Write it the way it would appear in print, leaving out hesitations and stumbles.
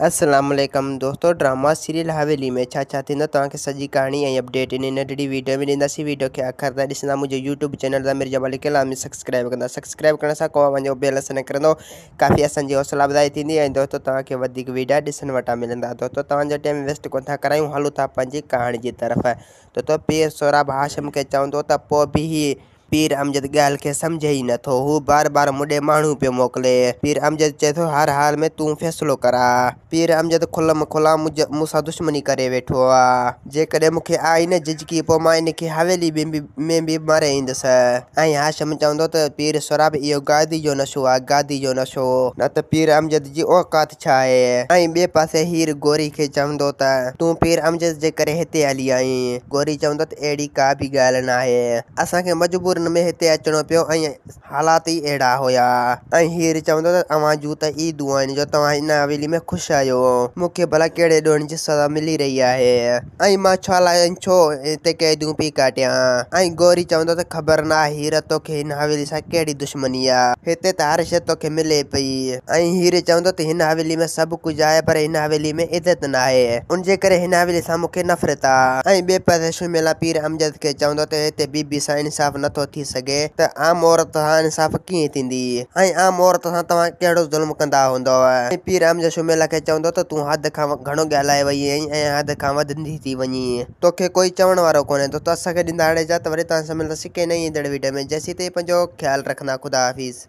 السلام عليڪم دوستو ڊراما سيريل حويلي ۾ ڇا ڇا ٿيندو توهان کي سڄي ڪهاڻي ۽ اپڊيٽ ان ننڍڙي ويڊيو ۾ ڏينداسين ويڊيو کي آخر تائين ڏسندا منهنجو يوٽيوب چينل ضمير جمالي کي لازمي سبسڪرائب ڪندا سبسڪرائب ڪرڻ سان ڪو اوهان جو بيل اثر نه ڪرندو ڪافي اسان جي حوصلا افزائي ٿيندي ۽ دوستو توهان کي وڌيڪ ويڊيا ڏسڻ وٽان ملندا دوستو توهان جو ٽائيم ويسٽ ڪون ٿا ڪرايون هلون ٿا پنهنجي ڪهاڻي جي طرف دوستو پير سهراب هاشم کي چوندو ته پوء به هي پير امجد ڳالهه کي سمجهي ئي نٿو. هو بار بار مون ڏي ماڻهو پيو موڪلي. پير امجد چئي ٿو، هر حال ۾ تون فيصلو ڪراء. پير امجد کلم کلا مون سان دشمني ڪري ويٺو آ. جيڪڏهن مون کي آئي نه جهجڪي پوء مان ان کي حويلي ۾ به ماري ايندس. ۽ هاشم چوندو ته پير سهراب اهو گادي جو نشو آ، گادي جو نشو. نه ته پير امجد جي اوقات ڇا آهي؟ ۽ ٻئي پاسي هير گوري کي چوندو ته تون پير امجد جي ڪري هتي هلي آئين. گوري چوندو ته اهڙي ڪا به ڳالهه ناهي. اسان کي مجبورين ۾ هتي اچڻو پيو ۽ حالات ئي اهڙا هيا. ۽ هير چوندو ته اوهان جون ته عيدون آهن جو توهان هن حويلي ۾ خوش آهيو. مون کي ڀلا ڪهڙي ڏوهن جي سزا ملي رهي آهي ۽ مان ڇا لاء ۽ ڇو هتي قيدون پئي ڪاٽيان. ۽ گوري چوندو ته خبر ناهي هير توکي هن حويلي سان ڪهڙي دشمني آ. هتي ته هر شيء توکي ملي پئي. ۽ هير چوندو ته هن حويلي ۾ سڀ ڪجهه آهي پر هن حويلي ۾ عزت ناهي ان جي ڪري هن حويلي سان مون کي نفرت آ. ۽ ٻئي پاسي شميلا پير امجد کي چوندو ته هتي بي بي سان انصاف نٿو ٿي سگهي ته عام عورت سان انصاف ڪيئن ٿيندي ۽ عام عورت سان توهان ڪهڙو ظلم ڪندا هوندؤ. ۽ پير امجد شميلا کي چوندو ته تون حد کان گهڻو ڳالهائي وئي آهين ۽ حد کان وڌندي ٿي وڃين. توکي ڪوئي چوڻ وارو ڪونهي دوستو اسان کي ڏيندا هاڻي اجازت وري توهان سان ملنداسين ڪنهن نئين ايندڙ ويڊيو ۾ جيسين تائين پنهنجو خيال رکندا خدا حافظ.